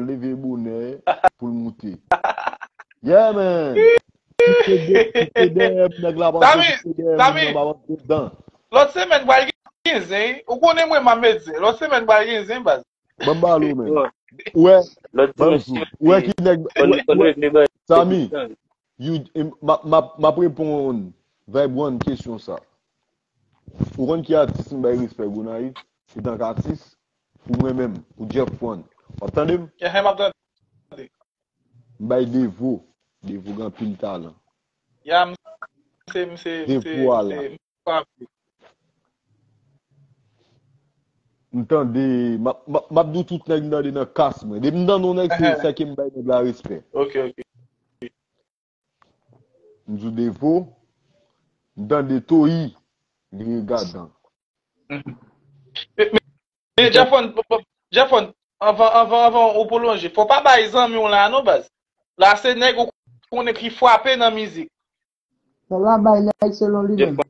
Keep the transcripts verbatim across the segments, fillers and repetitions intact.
leve bonè pou l moute. Yeah, man! Kite de, kite dèyè m, nèg la panse kite dèyè m nan pa rantre dan. Lòt semèn pral gen zen, ou konnen mwen m ap met zen. Lòt semèn pral gen zen, baz. Ban m pale w, men. Ou wè, ban m di w, ou wè ki nèg, ou wè, Samy, you, m ap, m ap, m ap reponn Vibe One kesyon sa. Ou konn ki atis m bay respè Gonayiv, etanke atis, pou mwen menm, pou Jeff One. W ap tande m? Ehe, m ap tande. M bay Devo. Devo gen anpil talan. Ya, m se, m se, m se, Devo a la. M se, m se. M tande, m ap, m ap, m ap di w tout nèg m tande nan kas mwen. Depi m tande yon nèg, se, ehe, sa ke m bay nèg la respè. Ok, ok. M di w Devo, m tande Toyi, li regadan. Mhm. Men, men, men Jeffon, p-, p-, Jeffon, anvan, anvan, anvan ou pwolonje, fò pa bay zanmi w la non, baz. La se nèg ou konnen ki frape nan mizik. Nèg la bay nèg selon li menm.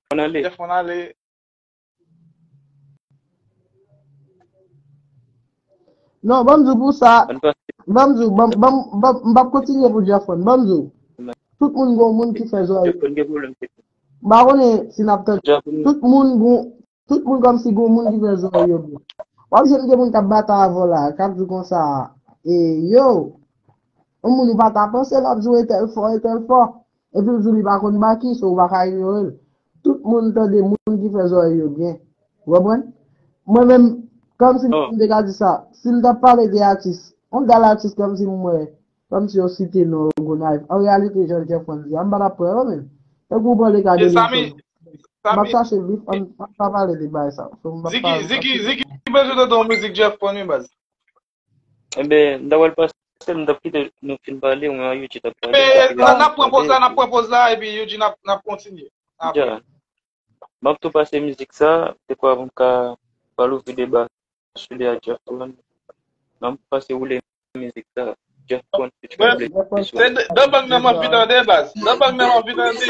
Jeffon ale. Jeffon ale. Non, ban m di w pou sa. Ban m di w, ban, ban, ban, m p ap kontinye pou Jeffon. Ban m di w. Tout moun gon moun ki fè zòrèy yo. M pa konnen si n ap tande. Tout moun gon, tout moun kòmsi gon moun ki fè zòrèy yo byen. W ap jwenn gen moun k ap batay avè w la, k ap di w konsa, e yo, yon moun ou pa ta panse, l ap di w entèl fò, entèl fò. Epi l di w li pa konn baki, so ou pa ka inyore l. Tout moun tande moun ki fè zòrèy yo byen. Ou konprann? Mwen menm, kòmsi m te ka di sa, si m t ap pale de atis, yon dal atis kòmsi m wè, kòmsi yo site non yo Gonayiv. An reyalite, jan Jeff One di a, m pa t ap pran yo menm. Tankou w pale ka de Nelson. M ap chache bif, m ap pa pale de bagay sa. So, m ap pa, Ziki, Ziki bezwen tande yon mizik Jeff One, wi, baz. Enben, m ta pral pase, m t ap kite nou fin pale, mwen ak Youdji t ap pale. Enben, n ap pran poz la, n ap pran poz la, epi Youdji n ap, n ap kontinye apre. M ap tou pase mizik sa, dekwa pou m ka pral ouvri deba sou li a Jeff One. M ap pase woule mizik sa, Jeff One featuring Blessy. Se d-, dan bang nan m anvi tande, baz. Dan bang nan m anvi tande.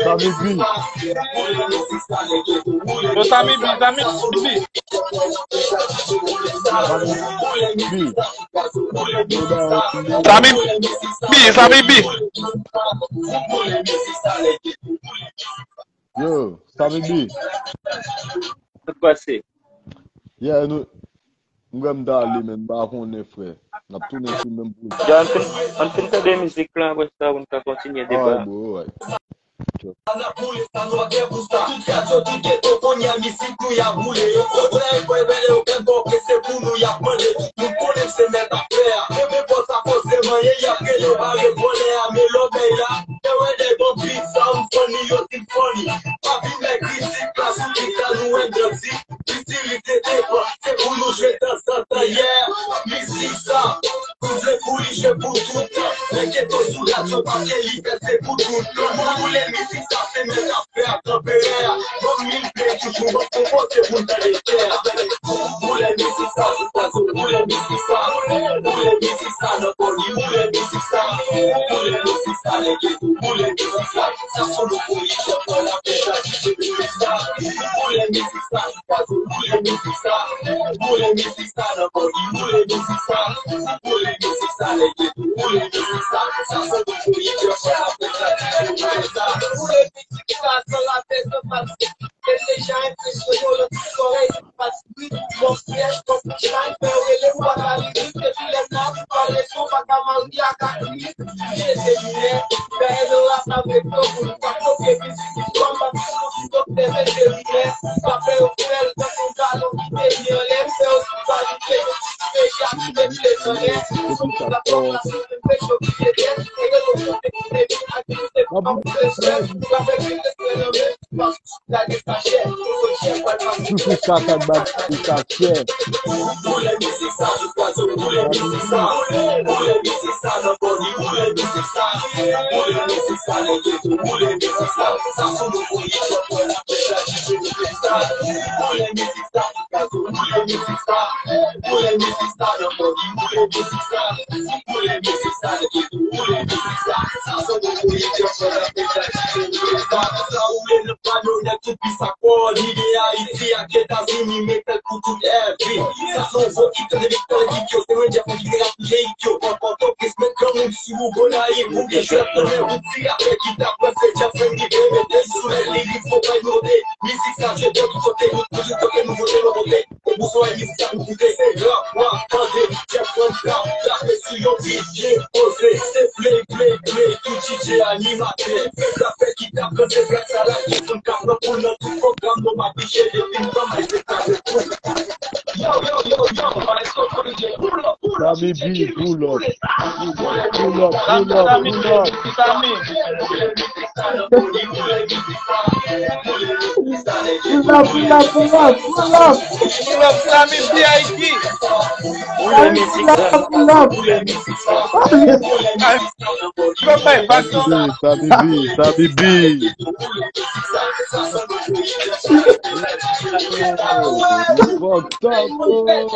Samy B. Yo, Samy B, Samy B. Samy B, Samy B. Yo, Samy B. Sa k pase? Yeah, nou, m kwè m ta ale, men m pa konnen, frè. N ap tounen sou menm pwodui. Yo, ann fin, ann fin tande mizik lan, apre sa, pou n ka kontinye deba. Alright, bro, alright. Sa n ap boule, sa nou ap gen pou sa. Tout radyo, tout geto, kounye a mizik nou y ap boule. Yo fò bwè, bwè, bwè, yo gen bon, ke se pou nou y ap mande. Tout moun konnen se mèt afè a. Kenbe pòz la, pòz se manyen, y ap rele yo bare vòlè a. Men lòbèy la, te wè nèg bon bit, sa m funny, yo di m funny. Pa vin bay kritik la, sou bit la, nou wè grandi. Itilite devan, se pou nou jwe tanzantan, yeah. Mizik sa, nou vle pou li jwe pou tout tan. Lè geto sou radyo, paske li fè se pou tout tan. Moun boule mizik sa, se mèt afè a, tanperè a. Ban m mil ple toujou, ban m konpoze pou n tande kè a. Boule mizik sa, sou pwazo, boule mizik sa. Boule mizik sa, nan kò li, boule mizik sa. Boule mizik sa, lè geto, boule mizik sa. Sa sou nou pou li, jòf nan la fè sa, di se mizik sa. Boule mizik sa, sou pwazo, boule mizik sa. Boule mizik sa, nan kò li, boule mizik sa. Boule mizik sa, lè geto, boule mizik sa. Sa sou nou pou li, jòf nan la fè sa, di se mizik sa. Boule mizik sa, san lapè, san pati. Te deja enpresyone w, lòt ti zòrèy, pati. Bon, pyès, bon, punchline, fè yo rele w pa ka li, epi lè sa, ou pa leson, pa ka marye ak aktris, jete minè, fè N O A sa met yo pou nou pa koke mizik, istwa pa fini, doktè mete limè, pa fè yo fè l, tankou balon ki te vye anlè, fè yo sou kalite, yo ti peyi a ki te vle anlè, sou moun la fòmasyon, se pèt yo ki te dèt, e yo te kote ki te vin aktivite pou pa koute sè, pa fè ki te fè nan men. Soufri kaka bat ou ka chè. Sa, sa se yon kote Jefferson ap egzajere. Sa, sa woule nan pano nèt tout pis ak kò. Li gen Ayiti ak Etazini, men tèt pou tout èvi. Sa se yon vo ki tande Viktor Edik yo. Se mwen Jeff ki te ap touche hit yo. Pran Pòtoprens, met granmoun sou ou, Gonayiv. Ou gen jwèt nan men ou, ti rapè ki t ap ranse Jefferson rive mete sou lè li rive bay note. Mizik sa jwe de tout kote, nou toujou kote nouvote, nouvote. Pou swa mizik sa pou koute, se gran, w ap tande, Jeff One Trap, trape sou yon bit byen poze. Se play, play, play, tou D J animatè. Rapè ki t ap ranse Black Salad, ki konn k ap pran poul nan tout pwogram, nou m ap piche depi m pran may, se kraze tou. Yo, yo, yo, yo, maestro Kolidje, pull up, pull up, Sami B, pull up, pull up, pull up, pull up, pull up. Sami, Sami. Pull up, pull up, pull up, pull up. Pull up, Sami V I P. Pull up, pull up. Yo bay vag. Sami B, Sami B. Fucked up, bro. Pull up,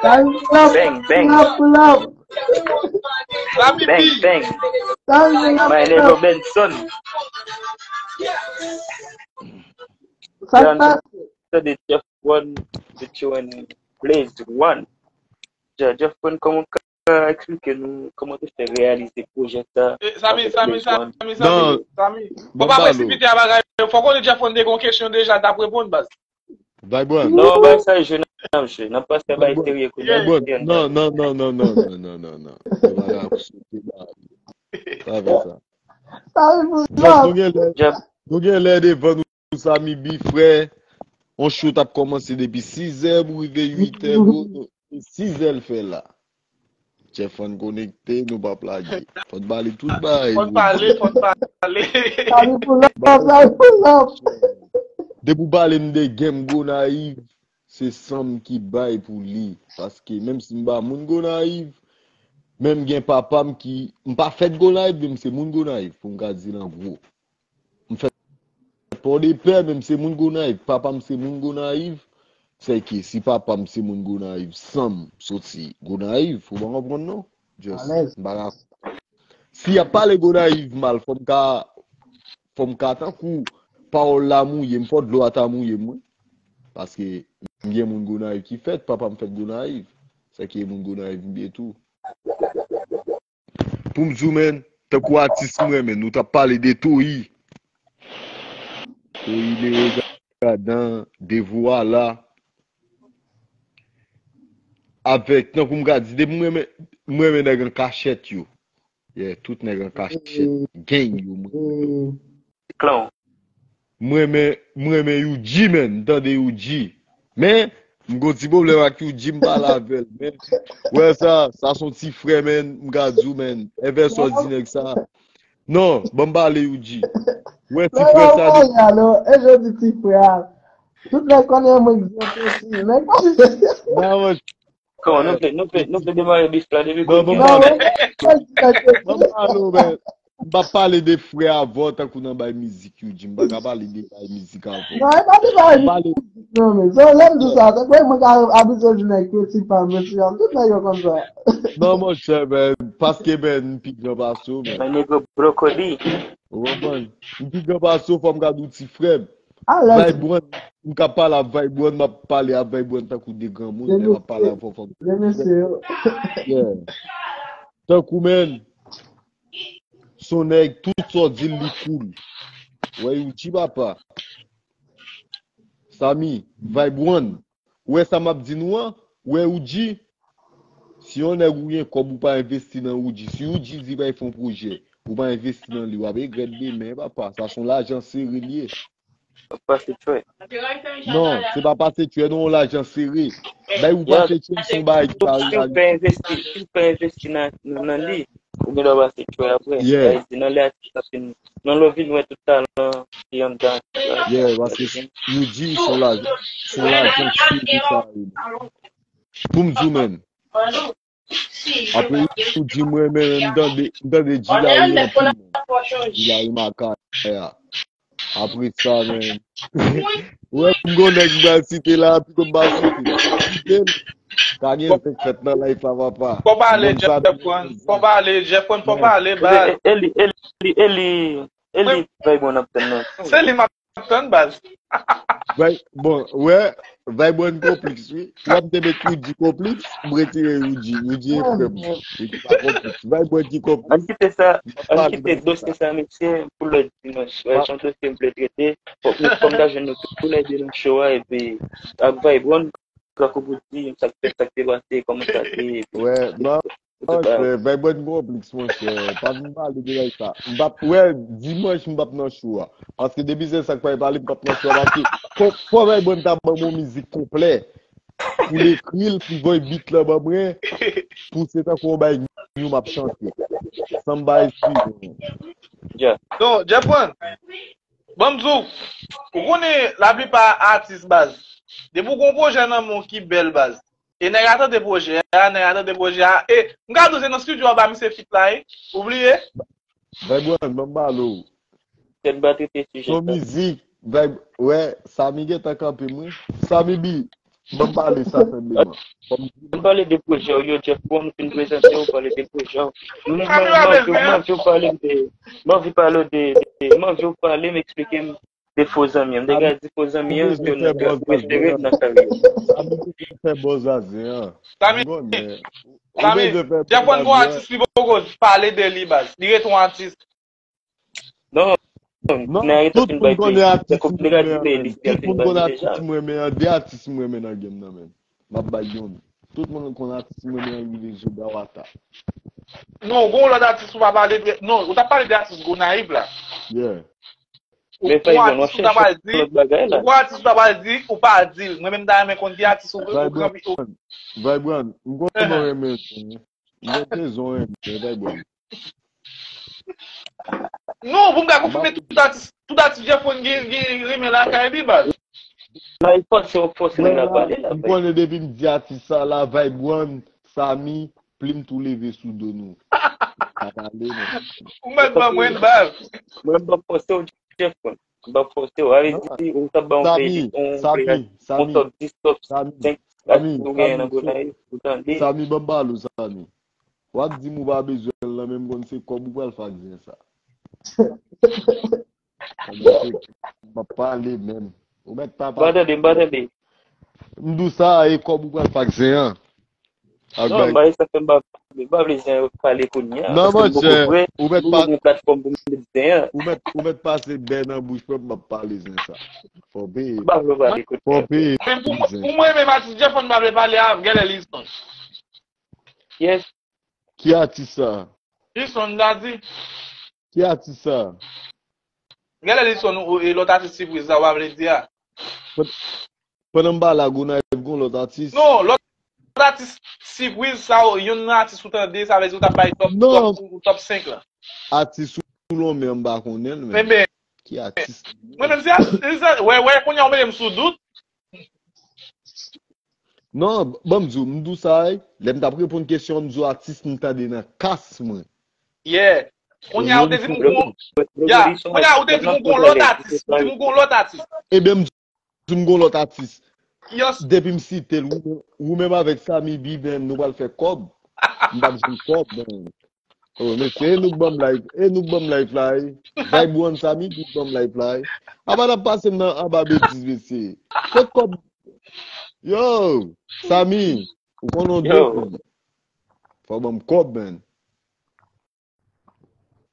pull up, pull up. Sami B. Bang, bang. Sami B. My nigga Benson. Sa k pase? Tande Jeff One featuring Blaze One. Je- Jeff One, kòman w ka eksplike nou kòman w te fè reyalize pwojè sa? Eh, Sami, avèk Sami, Blaze One? Sami, Sami, Non, Sami. Bon, pa Bambalo. Presipite a bagay yo. Fòk konnen Jeff One te gen yon kesyon deja, l t ap reponn, baz. Vibe One. Non, bagay sa jwe n ap jwe. N ap pase bay Vibe One. Serye kounye a. Vibe One. Non, non, non, non, non, non, non, non, non. Se pa la pou sote ba. Pa fè sa. Sa vin pou Just, nou gen lè, Jeff. Nou gen lè devan nou, Sami B, frè. On show t ap kòmanse depi sizè pou rive uitè, bro. Sizè l fè la. Jeff One konekte, nou p ap lage. Fò n pale tout bagay, Fò n bro. Pale, fò n pale. Sa vin pou lòp, sa vin pou lòp. Depi w pale m de game Gonayiv, se san m ki bay pou li. Paske menm si m pa moun Gonayiv, men m gen papa m ki, m pa fèt Gonayiv, men m se moun Gonayiv, pou m ka di l an gwo. M fèt Pòdepè, men m se moun Gonayiv. Papa m se moun Gonayiv. Sèke si papa m se moun Gonayiv, san m soti Gonayiv, ou pa konprann non? Just, Alèz. M pa ka. Si y ap pale Gonayiv mal, fò m ka, fò m ka tankou pawòl la mouye m, fò dlo a ta mouye m, wi. Paske m gen moun Gonayiv ki fèt, papa m fèt Gonayiv. Sèke moun Gonayiv m ye tou. Pou m di w, menn, tankou atis m renmen, nou t ap pale de Toyi. Toyi, Leo Gadan, Devo Ala. Avèk, tankou m ka di, depi m renmen, m renmen nèg an kachèt yo. Yeah, tout nèg an kachèt. Gang yo, m renmen. Clown. M renmen, m renmen Youdji, menn. M tande Youdji. Men, m gon ti pwoblèm ak Youdji, m pale avè l. Men, wè sa, sa se yon ti frè, menn. M ka di w, menn. Èvè sa w di nèg sa. Non, ban m pale Youdji. Wè ti frè sa de. Alò, e jodi ti frè a. Tout nèg konnen mwen egzanp osi. Nèg Nan, mwen Kòman nou vle, nou vle, nou vle demare bif la depi Bon, bon, kounye a? Bon, bon. Bon, bon, alo, men. M pa pale de frè avè w tankou nan bay mizik, Youdji. M pa ka pale de bay mizik avè w. Non, e pa de bay mizik, non, men. So, lè m di sa, se kwè mwen ka abitye vin ak peti pa m, mesye, tout nèg yo konn sa. Non, monchè, men, paske, men, m pi gran pase w, men. My nigga Brokoli. Ou konprann? M pi gran pase w, fò m ka di w ti frè m. Alèz. Vibe One, m ka pale ak Vibe One, m ap pale ak Vibe One tankou de granmoun, lè m ap pale avè w, fò m. Remèsye yo. Yeah. Tankou, men, se yon nèg, tout sa w di l, li cool. Wè, Youdji, papa. Sami, Vibe One. Ou wè sa m ap di nou an? Ou wè Youdji? Si yon nèg ou gen kòb, ou pa envesti nan Youdji. Si Youdji di bay fè yon pwojè, ou pa envesti nan li, w ap regrèt demen, papa. Sa se yon lajan sere l ye. Pase tchwè. Non, se pa pase tchwè, non, yon lajan sere. Bay ou pase tchwè, se yon bagay ki pa reyalize. Si w pa envesti, si w pa envesti nan, nan li, ou gen dwa pase tchwè apre. Yeah. Sa vle di nan lè atis la fin, nan lè w vin wè tout talan ki anndan. Yeah, paske Youdji se yon lajan, se yon lajan sere sa ye. Pou m di w menm. Apre Youdji mwen menm, m tande, m tande Djilari anpil menm. Djilari Makaya. Apre sa menm. Wè, m gon nèg m pral site la, pito m pa site. Site l. Ka gen fèk fèt nan live la, papa. Fò pale, Jeffrey. Fò pale, Jeffrey, fò pale, baz. Eli, Eli, Eli, Eli, Eli, Vagabond ap tann nan. Se li m ap tann, baz. Bon, wè, Vagabond konpliks, wi. Lè m te met Rudy konpliks, m retire Rudy. Rudy e frè m. Rudy pa konpliks. Vagabond ki konpliks. Ann kite sa, ann kite dosye sa, mesye, pou lòt dimanch. Wè, se yon dosye m vle trete. Fò, fò m ta jwenn nou tou lè de nan show a, epi ak Vagabond, tankou pou di, sa k fèt, sa k te pase, kòman sa te ye, epi... Wè, non, monchè, Vagabond konpliks, monchè. Pa vin pale de bagay sa. M p ap, wè, dimanch, m p ap nan show a. Paske depi se sa k pa pale, m p ap nan show a. Paske fò, fò Vagabond ta ban m yon mizik konplè. Pou l ekri l, pou l voye beat lan ban mwen. Pou se tankou yon bagay nou m ap chante. San m bay si. Non, Jeffrey, ban m di w, ou konnen laplipa atis, baz. Depi w gon pwojè nan men w ki bèl, baz. E nèg la tande pwojè a, nèg la tande pwojè a. E m ka di w se nan studio anba misye fit la, wi. Ou bliye? Vagabond, ban m pale w. Tèt ba trete sijè sa. Son mizik, Vag-, wè, Samy gentan kanpe m, wi. Samy B, ban m pale sa senpleman. Ban m pale de pwojè w yo, Jeff, bon, m fin prezante w, pale de pwojè w. M, m, m anvi, m anvi w pale de, m anvi pale de, de, m anvi w pale, m eksplike m de fo zanmi an. M te ka di fo zanmi an, yo nan prefere m nan karyè. Samy, fè bon zazen an. Samy, Samy, Jeff, gon atis li poko pale de li, baz. Li ret yon atis. Non, non, tout moun konnen atis m renmen an, men. Tout moun konnen atis m renmen an. De atis m renmen nan game nan, men. M ap bay youn. Tout moun konnen atis m renmen an, li se Dawata. Non, gon lòt atis ou pa pale de, non, ou t ap pale de atis Gonayiv la. Yeah. Men fè yon atis ou ta pral di, gon atis ou ta pral di, ou pa di l. Mwen menm ta renmen konn ki atis ou, ou kanpe. Vagabond, m konnen mwen renmen. M gen rezon renmen Vagabond. Non, pou m ka konfime tout atis, tout atis Jeffrey gen, gen renmen lakay li, baz. La, li fòse, w fòse nèg la pale la. M konnen depi m di atis sa la, Vagabond, Samy, plim tou leve sou do nou. Pa pale, non. Ou mèt ban mwen, baz. Mwen, m p ap fòse w, Jeffrey. M p ap fòse w. A vle di, ou t ap ban yon playlist, yon playlist, yon top dis, top senk atis ou genyen nan Gonayiv, ou tande. Samy, ban m pale w, Samy. W ap di m ou pa bezwen l lan, men m konn se kòb ou pral fè ak zen sa. M ap pale menm. Ou mèt pa pale. M pa tande, m pa tande. M di w sa, e kòb ou pral fè ak zen an. Non, m pa sa fè m pa, m pa vle zen pale kounye a, paske m poko prè pou m gen platfòm pou m met zen an. Ou mèt, ou mèt pase bè nan bouch mwen, m ap pale zen sa. Fò peye. M pa vle pale kounye a. Fò peye. Men pou mwen, pou mwen menm, atis Jeffrey m pa vle pale a, genlè Lison. Yes. Ki atis sa? Lison, m ta di. Ki atis sa? Genlè Lison, ou, e lòt atis sipriz la, w ap vle di a. Pandan m pa la, Gonayiv gon lòt atis. Non, lòt atis sipriz sa, w, youn nan atis ou tande, sa vle di ou t ap bay top, top, ou, top senk lan. Atis ou lonmen an, m pa konnen l, men. Ki atis? Mwen menm se atis, wè, wè, kounye a ou mete m sou dout. Non, ban m di w, m di w sa, lè m t ap reponn kesyon an, m di w atis m tande nan kas mwen. Yeah. Kounye a ou te di m gon, yeah, kounye a ou te di m gon lòt atis, ou di m gon lòt atis. Ebyen, m di m gon lòt atis. Depi m site l, ou, ou menm avèk Samy B, men nou pral fè kòb. M p ap jwenn kòb, men. Oh, mesye, e nou k ban m live, e nou k ban m live la, e. Vibe One Samy, nou k ban m live la, e. Apa n ap pase m nan anba betiz, mesye. Kot kòb? Yo, Samy, ou konn yon de moun. Fò ban m kòb, man.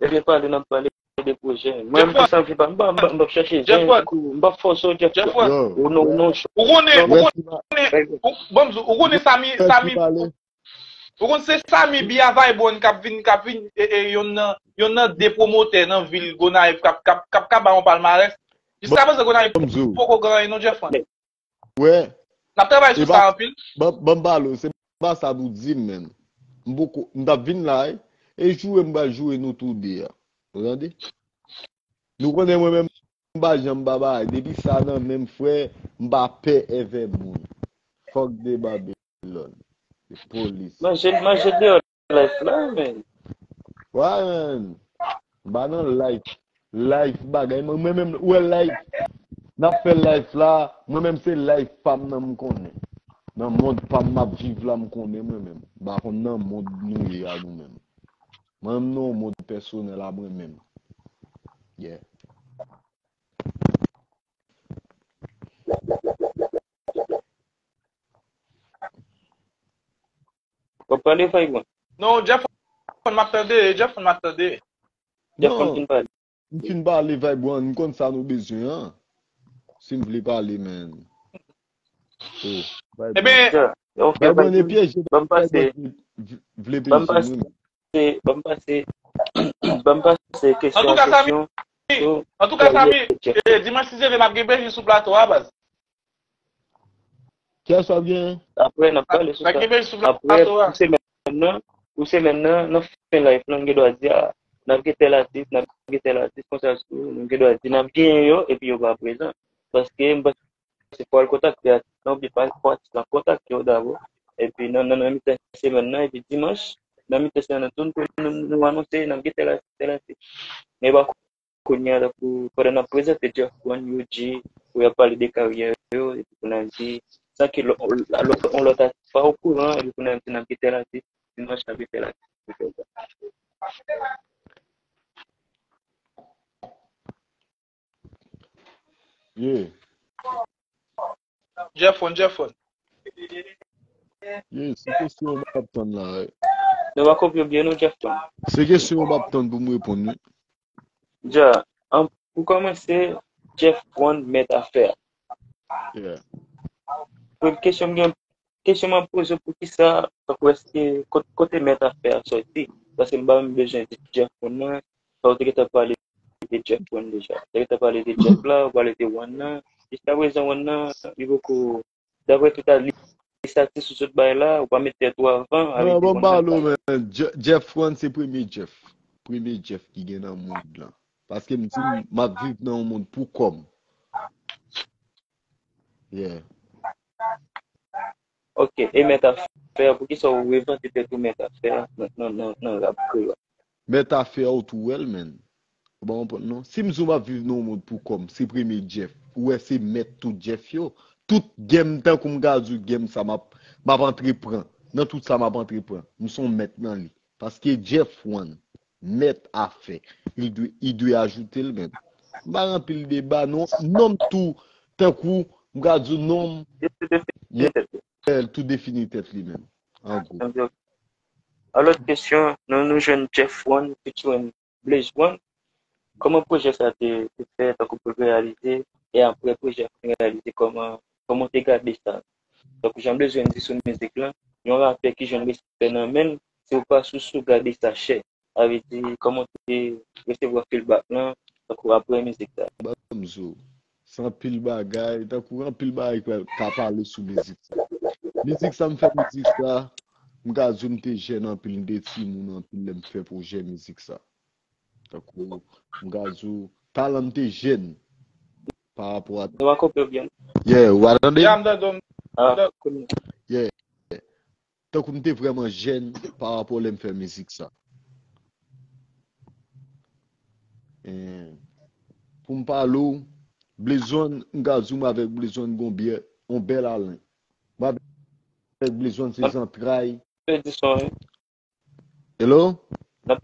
Ebyen, pale, n ap pale de pwojè. Mwen, m pa santi pa, m pa, m pa, m p ap chèche zen, m p ap fòse w, Jeff. Ou non, ou non, ou konnen, ou konnen, ou, bon, m di w, ou konnen Samy, Samy, ou konn se Samy B a Vibe One k ap vin, k ap vin, e, e, yonn nan, yonn nan de pwomotè nan vil Gonayiv k ap, k ap, k ap ka ba yon palmarès. Jiskaprezan Gonayiv poko gen anyen non, Jeff. Wè. N ap travay sou sa anpil. Ban, ban m pale w, se pa sa pou di m, menm. M poko, m t ap vin la, e, e joure m pral joure nou tou de a. Ou tande? Nou konnen mwen menm, m pa janm pa bagay. Depi sa nan men m, frè, m pa pè èvè moun. Fòk de Babilòn. De polis. Manje, manje deyò life la, men. Wa, men. M pa nan life. Life bagay. Mwen, mwen menm, ou wè life. N ap fè live la, mwen menm se live pa m nan m konnen. Nan mond pa m m ap viv la m konnen mwen menm. M pa konn nan mond nou ye a nou menm. Mwen menm nan yon mond pèsonèl a mwen menm. Yeah. W ap pale, Faywan? Non, Jeff, m ap tande, Jeff, m ap tande. Jeff, konn fin pale. M fin pale, Vibran, m konn sa nou bezwen an. Si m vle pale, men. Oh, Ebyen, Vibran e pyeje. Vibran vle pyeje nou. Ban m pase, ban m pase kesyon an kesyon. Antouka, Samy, dimanch si Dye vle, m ap gen Benji sou plato a, baz. Kiyès w ap gen? Apre, n ap pale sou sa. Apre, pou semèn nan, pou semèn nan, nan fen live la, n gen dwa di, a, n ap gen tèl atis, n ap gen tèl atis, konsa tou, n gen dwa di, n ap genyen yo, epi yo pa prezan. Paske, m panse fò l kontakte atis lan, oubyen pa fò atis lan kontakte yo dabò. Epi, nan, nan, nan mitan semèn nan, epi dimanch, nan mitan semèn nan tou, nou, nou, nou anonse, n ap gen tèl atis, tèl atis. Men pa kounye a, tankou pandan n ap prezante Jeff One, yo di, pou y ap pale de karyè yo, epi pou n al di, san ke yon lòt atis pa okouran, epi pou n al di n ap gen tèl atis, dimanch n ap gen tèl atis. Yeah. Jeff One, Jeff One. Yeah, se kesyon yo m ap tann la. Nou pa konprann byen non, Jeff One. Se kesyon yo m ap tann pou m reponn, wi. Dja, an, pou kòmanse, Jeff One mèt afè a. Yeah. Premye kesyon m gen, kesyon m ap poze w, poukisa, tankou èske, kot-, kote mèt afè a sòti? Paske m pa menm bezwen di Jeff One nan, sa w te gentan pale de Jeff One deja. Te gentan pale de Jeff la, ou pale de One nan. Jiskaprezan One nan, li poko, daprè tout a lis atis ou sot bay la, ou pa met tèt ou avan avèk Non, de bon, One ba nan. Lo, men. Je- Jeff One se premye Jeff. Premye Jeff ki gen nan mond lan. Paske m di m, m ap viv nan yon mond pou kò m. Yeah. Ok, e mèt afè a, poukisa ou revante tèt ou mèt afè a nan, nan, nan, nan rap kreyòl? Mèt afè a ou tou wè l, men. Ou pa konprann non? Si m di w m ap viv nan yon mond pou kò m, se premye Jeff. Ou wè se mèt tout Jeff yo. Tout game, tankou m ka di w game sa m ap, m ap antreprann. Nan tout sa m ap antreprann. M se yon mèt nan li. Paske Jeff One, mèt afè. Li dwe, li dwe ajoute l menm. M pa gen anpil deba non. Non m tou, tankou, m ka di w non m, yeah, tou defini tèt li menm. An gwo. An lòt kesyon, nou, nou jwenn Jeff One featuring Blaze One. Kòman pwojè sa te, te fè, tankou pou l reyalize, e apre pwojè a fin reyalize, kòman, kòman w te gade sa? Tankou jan Blaze One di sou mizik lan, yon rapè ki jwenn respè nan men l, si w pa sou sou gade sa chè. Sa vle di, kòman w te resevwa feedback lan, tankou apre mizik sa? Ban m di w, se anpil bagay, tankou anpil bagay ki ka pale sou mizik sa. Mizik sa, m fè mizik sa, m ka di w m te jèn anpil, m te timoun anpil lè m fè pwojè mizik sa. Tankou, m ka di w, talan m te jèn pa rapò a. Nou pa konprann byen. Yeah, ou pa tande? Ya, m tande w, m Ah, tande w. kounye. Yeah. Tankou m te vrèman jèn pa rapò lè m fè mizik sa. Eh, pou m pale w, Blaze One, m ka di w m avèk Blaze One gon byè, on bèl alen. M avèk Blaze One se zantray. Pèdi son, wi. Hello? N ap